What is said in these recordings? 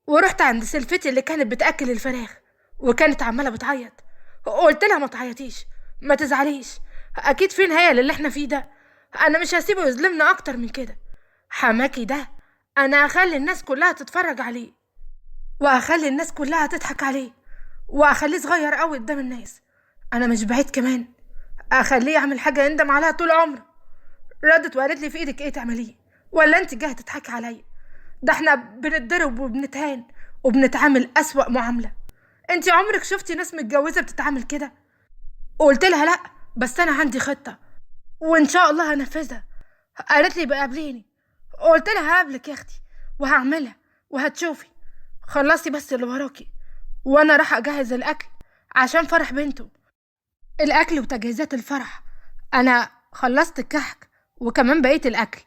ورحت عند سلفتي اللي كانت بتأكل الفراخ وكانت عمالة بتعيط. قلت لها ما تعيطيش، ما تزعليش، أكيد في نهاية للي احنا فيه ده، أنا مش هسيبه يظلمنا أكتر من كده. حماكي ده أنا هخلي الناس كلها تتفرج عليه، وهخلي الناس كلها تضحك عليه، وهخليه صغير قوي قدام الناس. أنا مش بعيد كمان أخليه يعمل حاجة يندم عليها طول عمره. ردت وقالت لي في إيدك إيه تعمليه، ولا أنت جاية تضحكي عليا؟ ده احنا بنتضرب وبنتهان وبنتعامل أسوأ معاملة. انت عمرك شفتي ناس متجوزة بتتعامل كده؟ قلت لها لا، بس أنا عندي خطة وإن شاء الله هنفذها. قالت لي بقى قابليني. قلت لها هقابلك يا أختي وهعملها وهتشوفي، خلصي بس اللي وراكي وأنا راح أجهز الأكل عشان فرح بنته. الأكل وتجهيزات الفرح أنا خلصت الكحك وكمان بقية الأكل.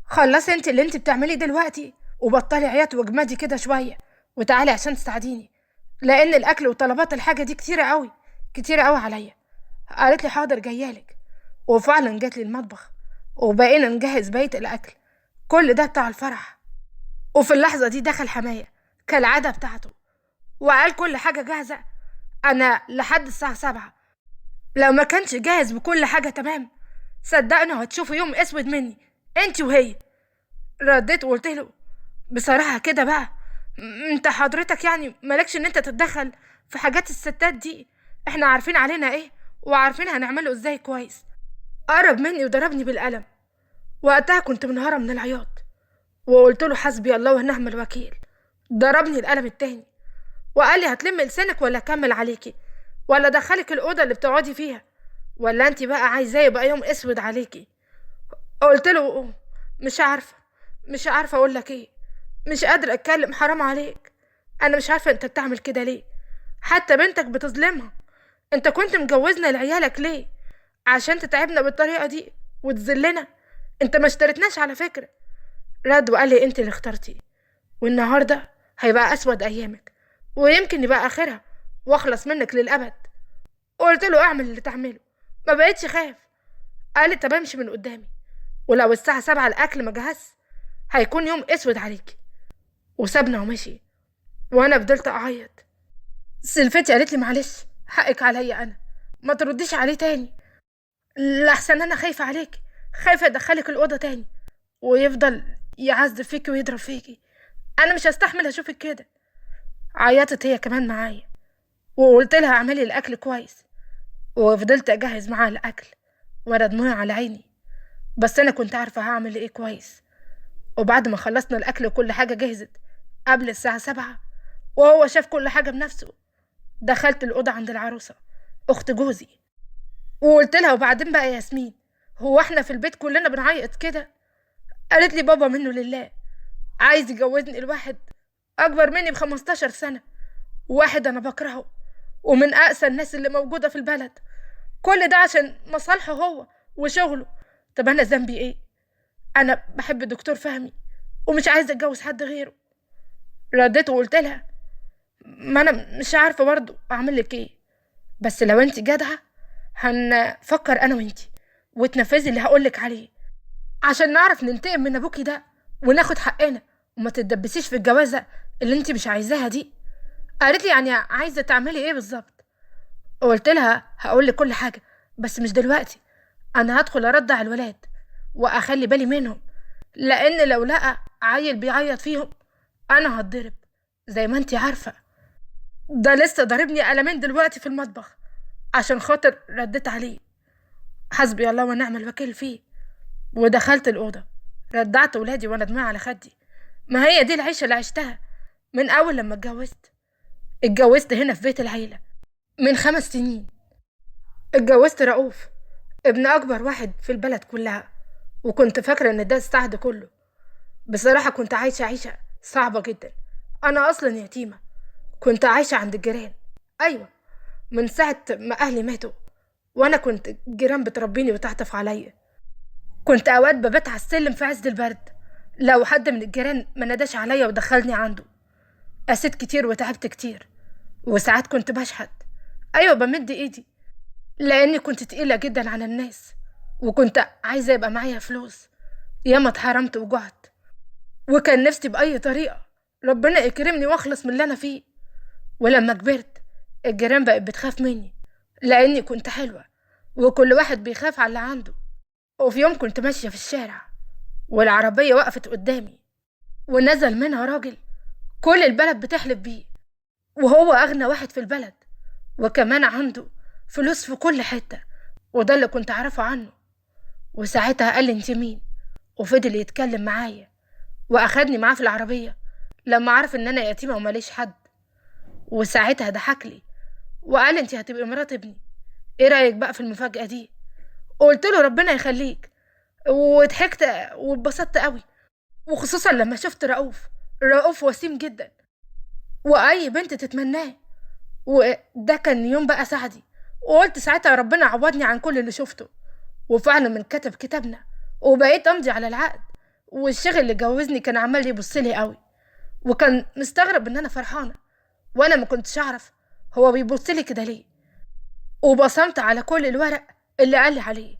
خلصي انت اللي انت بتعمليه دلوقتي وبطلي عياط واجمدي كده شوية وتعالي عشان تساعديني، لأن الأكل وطلبات الحاجة دي كتيرة قوي كتيرة قوي عليا. قالت لي حاضر جايالك. وفعلا جات لي المطبخ وبقينا نجهز بقية الأكل، كل ده بتاع الفرح. وفي اللحظة دي دخل حماية كالعادة بتاعته وقال كل حاجة جاهزة، أنا لحد الساعة 7 لو ما كانش جاهز بكل حاجة تمام صدقني هتشوفوا يوم أسود مني انت وهي. رديت وقلت له بصراحة كده بقى، انت حضرتك يعني مالكش ان انت تتدخل في حاجات الستات دي، احنا عارفين علينا ايه وعارفين هنعمله ازاي كويس. قرب مني وضربني بالقلم. وقتها كنت منهارة من العياط وقلت له حسبي الله ونعم الوكيل. ضربني القلم التاني وقال لي هتلم لسانك ولا اكمل عليكي، ولا ادخلك الأوضة اللي بتقعدي فيها، ولا انت بقى عايزاه يبقى يوم اسود عليكي. قلت له مش عارفة، مش عارفة اقول لك ايه، مش قادرة اتكلم، حرام عليك، انا مش عارفة انت بتعمل كده ليه، حتى بنتك بتظلمها، انت كنت مجوزنا لعيالك ليه عشان تتعبنا بالطريقة دي وتذلنا، انت ما اشتريتناش على فكرة. رد وقال لي انت اللي اخترتي، والنهاردة هيبقى اسود ايامك ويمكن يبقى اخرها واخلص منك للابد. قلت له اعمل اللي تعمله، ما بقتش خايف. قال لي طب امشي من قدامي، ولو الساعة 7 الاكل ما جهز هيكون يوم اسود عليكي. وسابنا ومشي وانا فضلت اعيط. سلفتي قالت لي معلش حقك عليا انا، ما ترديش عليه تاني لحسن انا خايفة عليك، خايفة ادخلك الاوضة تاني ويفضل يعذب فيكي ويضرب فيكي، انا مش هستحمل اشوفك كده. عيطت هي كمان معايا وقلت لها اعملي الاكل كويس، وفضلت اجهز معاها الاكل وانا دموعي على عيني، بس انا كنت عارفه هعمل ايه كويس. وبعد ما خلصنا الاكل وكل حاجة جهزت قبل الساعة 7 وهو شاف كل حاجة بنفسه، دخلت الاوضة عند العروسة اخت جوزي وقلت لها وبعدين بقى يا ياسمين، هو احنا في البيت كلنا بنعيط كده؟ قالت لي بابا منه لله عايز يجوزني الواحد اكبر مني ب15 سنة، واحد انا بكرهه ومن اقسى الناس اللي موجودة في البلد، كل ده عشان مصالحه هو وشغله. طب انا ذنبي ايه؟ انا بحب الدكتور فهمي ومش عايزه اتجوز حد غيره. رديت وقلت لها ما انا مش عارفه برضه اعمل لك ايه، بس لو انت جدعه هنفكر انا وانتي وتنفذي اللي هقولك عليه عشان نعرف ننتقم من ابوكي ده وناخد حقنا، وما تتدبسيش في الجوازه اللي انت مش عايزاها دي. قالت لي يعني عايزه تعملي ايه بالظبط؟ قلت لها هقول لك كل حاجة بس مش دلوقتي، انا هدخل ارضع الولاد واخلي بالي منهم، لان لو لقى عيل بيعيط فيهم انا هتضرب زي ما انت عارفه. ده لسه ضربني قلمين دلوقتي في المطبخ عشان خاطر رديت عليه، حسبي الله ونعم الوكيل فيه. ودخلت الأوضة رضعت ولادي وانا دموعي على خدي. ما هي دي العيشة اللي عشتها من أول لما اتجوزت. اتجوزت هنا في بيت العيلة من 5 سنين. اتجوزت رؤوف ابن أكبر واحد في البلد كلها، وكنت فاكرة إن ده السعد كله. بصراحة كنت عايشة عيشة صعبة جدا، أنا أصلا يتيمة، كنت عايشة عند الجيران. أيوة من ساعة ما أهلي ماتوا وأنا كنت الجيران بتربيني وتعطف عليا. كنت أوقات ببات على السلم في عز البرد لو حد من الجيران ما ناداش عليا ودخلني عنده. قسيت كتير وتعبت كتير، وساعات كنت بشحت، أيوة بمد إيدي، لأني كنت تقيلة جدا على الناس وكنت عايزة يبقى معايا فلوس. ياما اتحرمت وجعت، وكان نفسي بأي طريقة ربنا يكرمني واخلص من اللي انا فيه. ولما كبرت الجيران بقت بتخاف مني لاني كنت حلوة، وكل واحد بيخاف على اللي عنده. وفي يوم كنت ماشية في الشارع والعربية وقفت قدامي، ونزل منها راجل كل البلد بتحلف بيه، وهو أغنى واحد في البلد، وكمان عنده فلوس في كل حتة، وده اللي كنت أعرفه عنه. وساعتها قال لي انت مين، وفضل يتكلم معايا وأخدني معاه في العربية لما عرف إن أنا يتيمة وماليش حد. وساعتها ضحك لي وقال انت هتبقي مرات ابني، ايه رأيك بقى في المفاجأة دي؟ قلت له ربنا يخليك، وضحكت واتبسطت قوي، وخصوصا لما شفت رؤوف. رؤوف وسيم جدا واي بنت تتمناه، وده كان يوم بقى سعدي. وقلت ساعتها ربنا عوضني عن كل اللي شفته، وفعلا من كتب كتابنا وبقيت امضي على العقد. والشيخ اللي جوزني كان عمال يبص لي قوي، وكان مستغرب ان انا فرحانة، وانا ما كنتش اعرف هو بيبص لي كده ليه. وبصمت على كل الورق اللي قال لي عليه.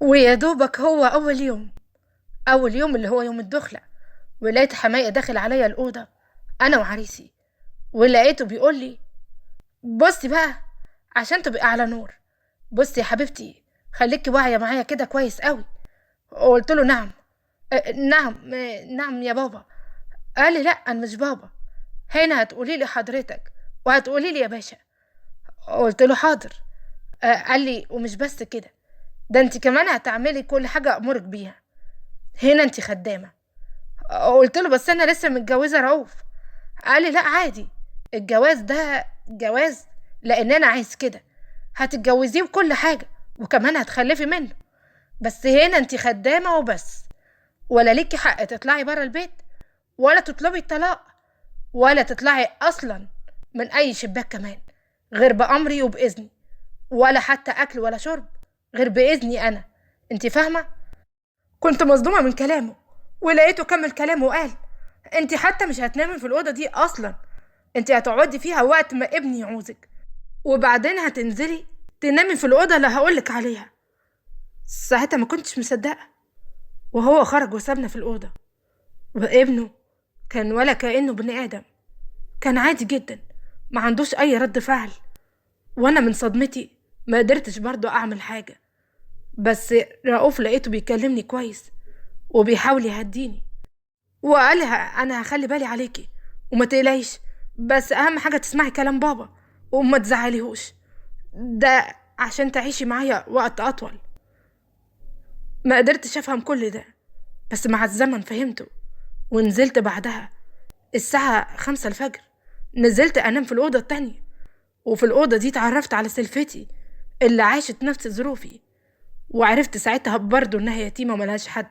ويا دوبك هو اول يوم اللي هو يوم الدخلة، ولقيت حماية داخل عليا الاوضة انا وعريسي، ولقيته بيقول لي بصي بقى عشان تبقي على نور، بصي يا حبيبتي خليكي واعية معايا كده كويس قوي. قلت له نعم نعم نعم يا بابا. قال لي لا انا مش بابا، هنا هتقولي لي حضرتك وهتقولي لي يا باشا. قلت له حاضر. قال لي ومش بس كده، ده انت كمان هتعملي كل حاجة امرك بيها، هنا انت خدامه. قلت له بس انا لسه متجوزة رؤوف. قال لي لا عادي، الجواز ده جواز لان انا عايز كده، هتتجوزيه وكل حاجة وكمان هتخلفي منه، بس هنا انت خدامه وبس، ولا ليكي حق تطلعي برا البيت ولا تطلبي الطلاق ولا تطلعي اصلا من اي شباك كمان غير بامري وباذني، ولا حتى اكل ولا شرب غير باذني انا، انت فاهمه؟ كنت مصدومة من كلامه، ولقيته كمل كلامه وقال انت حتى مش هتنامي في الاوضة دي اصلا، انت هتقعدي فيها وقت ما ابني يعوزك، وبعدين هتنزلي تنامي في الاوضة اللي هقولك عليها. ساعتها ما كنتش مصدقه، وهو خرج وسابنا في الاوضة، وابنه كان ولا كانه بني ادم، كان عادي جدا ما عندوش اي رد فعل. وانا من صدمتي ما قدرتش برضو اعمل حاجة، بس رؤوف لقيته بيكلمني كويس وبيحاول يهديني، وقالها انا هخلي بالي عليكي وما تقلقيش، بس اهم حاجة تسمعي كلام بابا وما تزعليهوش، ده عشان تعيشي معايا وقت اطول. ما قدرتش افهم كل ده، بس مع الزمن فهمته. ونزلت بعدها الساعة 5 الفجر، نزلت انام في الاوضة التانية، وفي الاوضة دي اتعرفت على سلفتي اللي عاشت نفس ظروفي، وعرفت ساعتها برضه انها يتيمة وملهاش حد،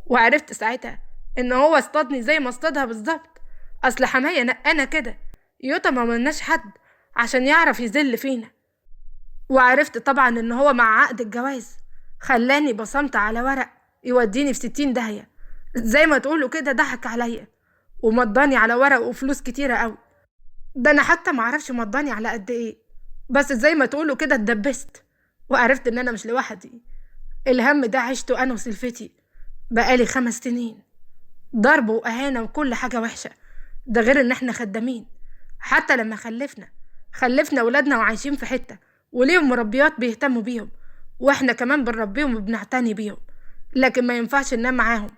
وعرفت ساعتها ان هو اصطادني زي ما اصطادها بالظبط. اصل حماية نقانا كده يوتا ما ملناش حد عشان يعرف يذل فينا. وعرفت طبعا ان هو مع عقد الجواز خلاني بصمت على ورق يوديني في 60 داهية، زي ما تقولوا كده ضحك عليا ومضاني على ورق وفلوس كتيرة قوي، ده انا حتى معرفش مضاني على قد ايه، بس زي ما تقولوا كده اتدبست. وعرفت ان انا مش لوحدي، الهم ده عشته انا وسلفتي بقالي 5 سنين، ضرب واهانة وكل حاجة وحشة، ده غير ان احنا خدامين. حتى لما خلفنا ولادنا وعايشين في حتة وليهم مربيات بيهتموا بيهم، واحنا كمان بنربيهم وبنعتني بيهم، لكن ما ينفعش ننام معاهم،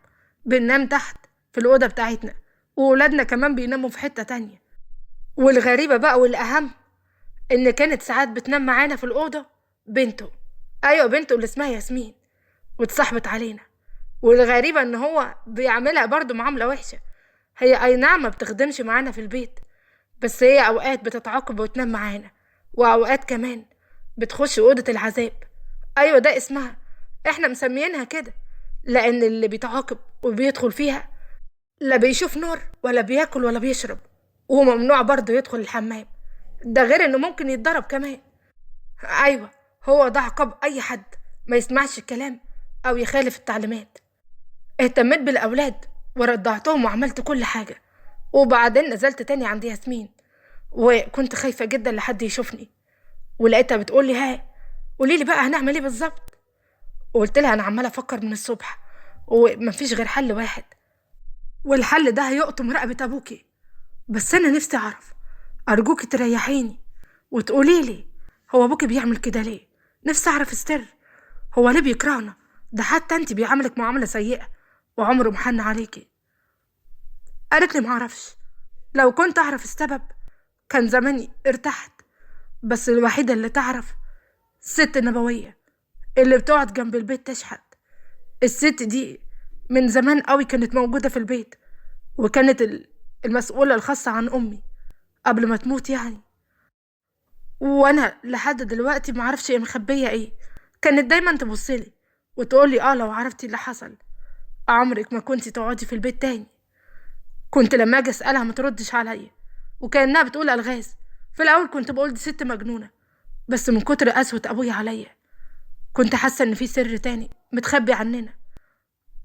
بننام تحت في الأوضة بتاعتنا، وولادنا كمان بيناموا في حتة تانية. والغريبة بقى والأهم إن كانت ساعات بتنام معانا في الأوضة بنته، أيوة بنته اللي اسمها ياسمين، واتصاحبت علينا. والغريبة إن هو بيعملها برضو معاملة وحشة، هي أي نعم ما بتخدمش معانا في البيت، بس هي أوقات بتتعاقب وتنام معانا، وأوقات كمان بتخش أوضة العذاب، أيوة ده اسمها، إحنا مسميينها كده، لأن اللي بيتعاقب وبيدخل فيها لا بيشوف نور ولا بياكل ولا بيشرب، وممنوع برضه يدخل الحمام، ده غير إنه ممكن يتضرب كمان. أيوة هو ده عقاب أي حد ما يسمعش الكلام أو يخالف التعليمات. اهتميت بالأولاد ورضعتهم وعملت كل حاجة، وبعدين نزلت تاني عند ياسمين، وكنت خايفة جدا لحد يشوفني، ولقيتها بتقولي ها قوليلي بقى هنعمل ايه بالظبط. وقلت لها انا عمالة افكر من الصبح ومفيش غير حل واحد. والحل ده هيقطم رقبة أبوكي. بس أنا نفسي أعرف، أرجوكي تريحيني وتقولي لي هو أبوكي بيعمل كده ليه؟ نفسي أعرف السر، هو ليه بيكرهنا؟ ده حتى أنت بيعاملك معاملة سيئة وعمره ما حن عليكي. قالت لي معرفش، لو كنت أعرف السبب كان زماني ارتحت، بس الوحيدة اللي تعرف الست النبوية اللي بتقعد جنب البيت تشحت. الست دي من زمان قوي كانت موجودة في البيت، وكانت المسؤولة الخاصة عن أمي قبل ما تموت يعني، وأنا لحد دلوقتي معرفش هي مخبية إيه. كانت دايما تبصلي وتقولي لو عرفتي اللي حصل عمرك ما كنتي تقعدي في البيت تاني. كنت لما أجي أسألها ما تردش عليا، وكأنها بتقول ألغاز. في الأول كنت بقول دي ست مجنونة، بس من كتر قسوة أبويا عليا كنت حاسة إن في سر تاني متخبي عننا.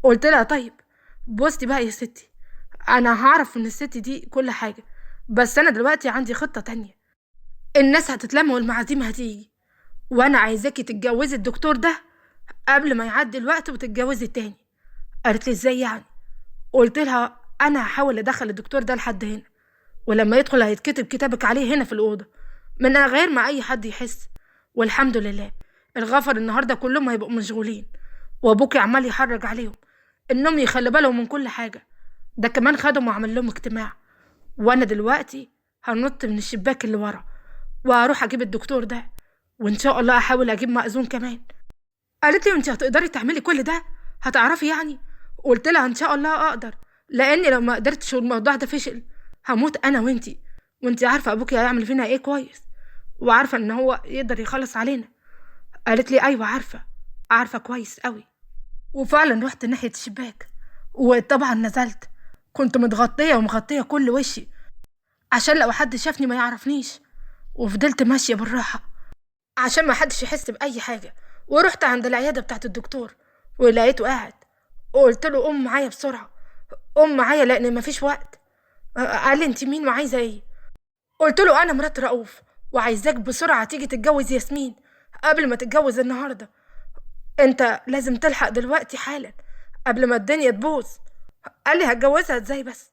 قلت لها طيب بصي بقى يا ستي، أنا هعرف من الست دي كل حاجة، بس أنا دلوقتي عندي خطة تانية. الناس هتتلم والمعازيم هتيجي، وأنا عايزاكي تتجوزي الدكتور ده قبل ما يعدي الوقت وتتجوزي التاني. قالت لي ازاي يعني؟ قلت لها أنا هحاول أدخل الدكتور ده لحد هنا، ولما يدخل هيتكتب كتابك عليه هنا في الأوضة من غير ما أي حد يحس. والحمد لله الغفر النهاردة كلهم هيبقوا مشغولين، وأبوكي عمال يحرج عليهم إنهم يخلوا بالهم من كل حاجة. ده كمان خدهم وعمل لهم اجتماع، وأنا دلوقتي هنط من الشباك اللي ورا وهروح أجيب الدكتور ده، وإن شاء الله أحاول أجيب مأذون كمان. قالت لي وإنتي هتقدري تعملي كل ده؟ هتعرفي يعني؟ قلت لها إن شاء الله أقدر، لأني لو ما قدرتش والموضوع ده فشل هموت أنا وإنتي، وإنتي عارفة أبوكي هيعمل فينا إيه كويس، وعارفة إن هو يقدر يخلص علينا. قالت لي أيوة عارفة، عارفة كويس قوي. وفعلا رحت ناحية الشباك، وطبعا نزلت، كنت متغطية ومغطية كل وشي عشان لو حد شافني ما يعرفنيش، وفضلت ماشية بالراحة عشان ما حدش يحس بأي حاجة. ورحت عند العيادة بتاعت الدكتور ولقيته قاعد، وقلت له قوم معايا بسرعة، قوم معايا لأن مفيش وقت. قال لي انت مين وعايزة ايه؟ قلت له أنا مرات رؤوف، وعايزاك بسرعة تيجي تتجوز ياسمين قبل ما تتجوز النهاردة، انت لازم تلحق دلوقتي حالا قبل ما الدنيا تبوظ. قال لي هتجوزها ازاي بس؟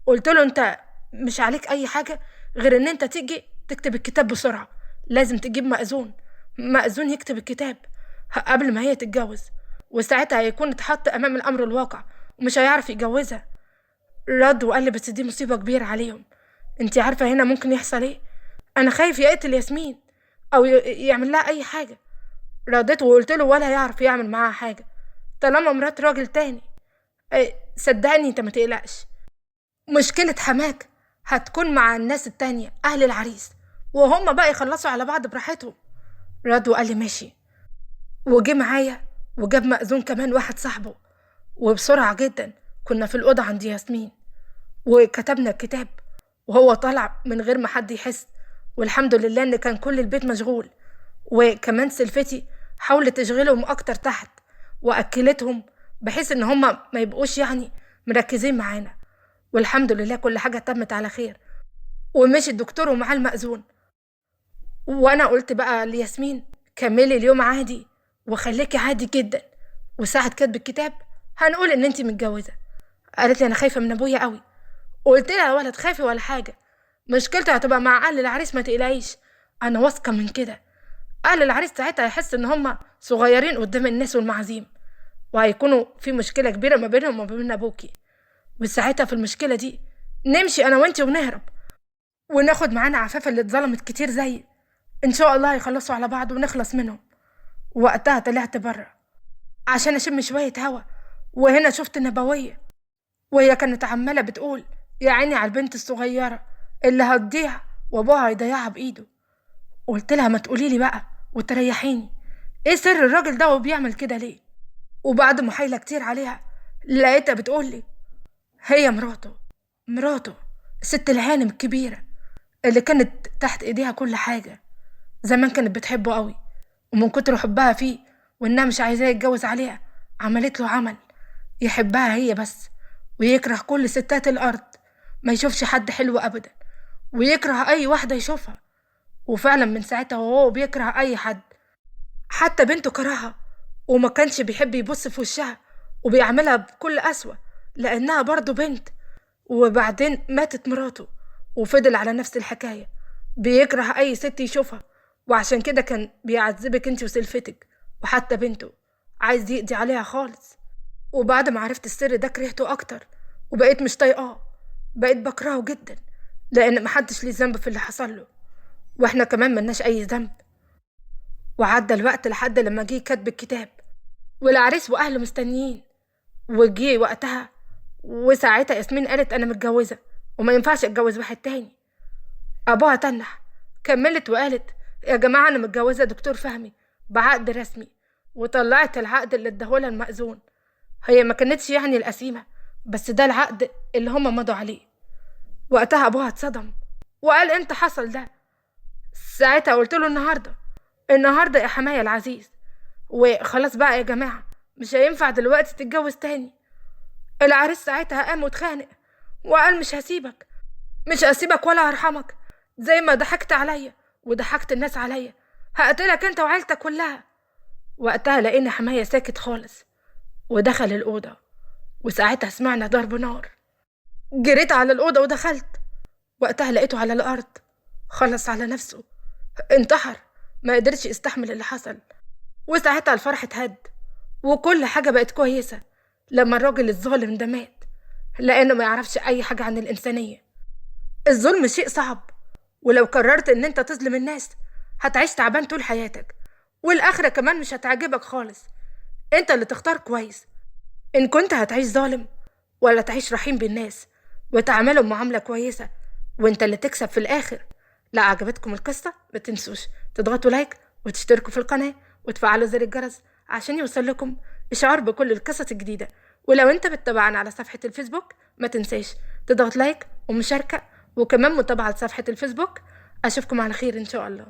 قلت له انت مش عليك اي حاجة غير ان انت تيجي تكتب الكتاب بسرعة، لازم تجيب مأذون، مأذون يكتب الكتاب قبل ما هي تتجوز، وساعتها هيكون اتحط امام الامر الواقع ومش هيعرف يتجوزها. رد وقال لي بس دي مصيبة كبيرة عليهم، انت عارفة هنا ممكن يحصل ايه؟ انا خايف يقتل ياسمين او يعمل لها اي حاجة. رديت وقلت له ولا يعرف يعمل معاها حاجة طالما مرات راجل تاني، صدقني انت ما تقلقش، مشكلة حماك هتكون مع الناس التانية اهل العريس، وهم بقى يخلصوا على بعض براحتهم. رد وقال لي ماشي، وجي معايا وجاب مأذون كمان واحد صاحبه، وبسرعة جدا كنا في الأوضة عند ياسمين وكتبنا الكتاب، وهو طالع من غير ما حد يحس. والحمد لله ان كان كل البيت مشغول، وكمان سلفتي حاولت تشغلهم اكتر تحت واكلتهم بحيث ان هم ما يبقوش يعني مركزين معانا. والحمد لله كل حاجة تمت على خير، ومشي الدكتور ومعاه المأذون. وانا قلت بقى لياسمين كملي اليوم عادي وخليكي عادي جدا، وساعة كتب الكتاب هنقول ان انتي متجوزة. قالت لي انا خايفة من ابويا قوي. قلت لها ولا تخافي ولا حاجة، مشكلته هتبقى مع اهل العريس، ما تقلقيش انا واثقة من كده. اهل العريس ساعتها هيحس ان هم صغيرين قدام الناس والمعازيم، وهيكونوا في مشكلة كبيرة ما بينهم وما بين ابوكي، وساعتها في المشكلة دي نمشي انا وانتي ونهرب، وناخد معانا عفاف اللي اتظلمت كتير زي، ان شاء الله هيخلصوا على بعض ونخلص منهم. وقتها طلعت بره عشان اشم شوية هوا، وهنا شفت النبوية وهي كانت عمالة بتقول يا عيني على البنت الصغيرة اللي هتضيع وابوها هيضيعها بايده. قلت لها ما تقولي لي بقى وتريحيني، ايه سر الراجل ده وبيعمل كده ليه؟ وبعد محايلة كتير عليها لقيتها بتقول لي هي مراته، مراته الست الهانم الكبيرة اللي كانت تحت ايديها كل حاجة. زمان كانت بتحبه قوي، ومن كتر حبها فيه وانها مش عايزاه يتجوز عليها عملت له عمل يحبها هي بس، ويكره كل ستات الارض، ما يشوفش حد حلو ابدا، ويكره اي واحدة يشوفها. وفعلا من ساعتها وهو بيكره اي حد، حتى بنته كرهها وما كانش بيحب يبص في وشها، وبيعملها بكل قسوة لأنها برضه بنت. وبعدين ماتت مراته وفضل على نفس الحكاية، بيكره أي ست يشوفها، وعشان كده كان بيعذبك انت وسلفتك وحتى بنته، عايز يقضي عليها خالص. وبعد ما عرفت السر ده كرهته أكتر وبقيت مش طايقاه، بقيت بكرهه جدا، لأن محدش ليه ذنب في اللي حصل له، واحنا كمان ملناش أي ذنب. وعدى الوقت لحد لما جه كاتب الكتاب والعريس وأهله مستنيين، وجي وقتها. وساعتها ياسمين قالت أنا متجوزة وما ينفعش أتجوز واحد تاني. أبوها تنح، كملت وقالت يا جماعة أنا متجوزة دكتور فهمي بعقد رسمي، وطلعت العقد اللي اداهولها المأذون. هي ما كانتش يعني القسيمة، بس ده العقد اللي هما مضوا عليه. وقتها أبوها اتصدم وقال امتى حصل ده؟ ساعتها قلت له النهاردة، النهاردة يا حماية العزيز، وخلاص بقى يا جماعة مش هينفع دلوقتي تتجوز تاني. العريس ساعتها قام واتخانق وقال مش هسيبك، مش هسيبك ولا هرحمك، زي ما ضحكت عليا وضحكت الناس عليا هقتلك انت وعيلتك كلها. وقتها لقينا حماية ساكت خالص ودخل الأوضة، وساعتها سمعنا ضرب نار. جريت على الأوضة ودخلت، وقتها لقيته على الأرض خلص على نفسه، انتحر، ما قدرش يستحمل اللي حصل. وساعتها الفرح اتهد وكل حاجة بقت كويسة لما الراجل الظالم ده مات، لأنه ما يعرفش أي حاجة عن الإنسانية. الظلم شيء صعب، ولو قررت إن أنت تظلم الناس هتعيش تعبان طول حياتك، والآخرة كمان مش هتعجبك خالص. أنت اللي تختار كويس، إن كنت هتعيش ظالم ولا تعيش رحيم بالناس وتعاملهم معاملة كويسة، وأنت اللي تكسب في الآخر. لا عجبتكم القصة ما تنسوش تضغطوا لايك وتشتركوا في القناة وتفعلوا زر الجرس عشان يوصل لكم إشعار بكل القصص الجديدة. ولو أنت بتتابعنا على صفحة الفيسبوك ما تنساش تضغط لايك ومشاركة وكمان متابعة لصفحة الفيسبوك. أشوفكم على خير إن شاء الله.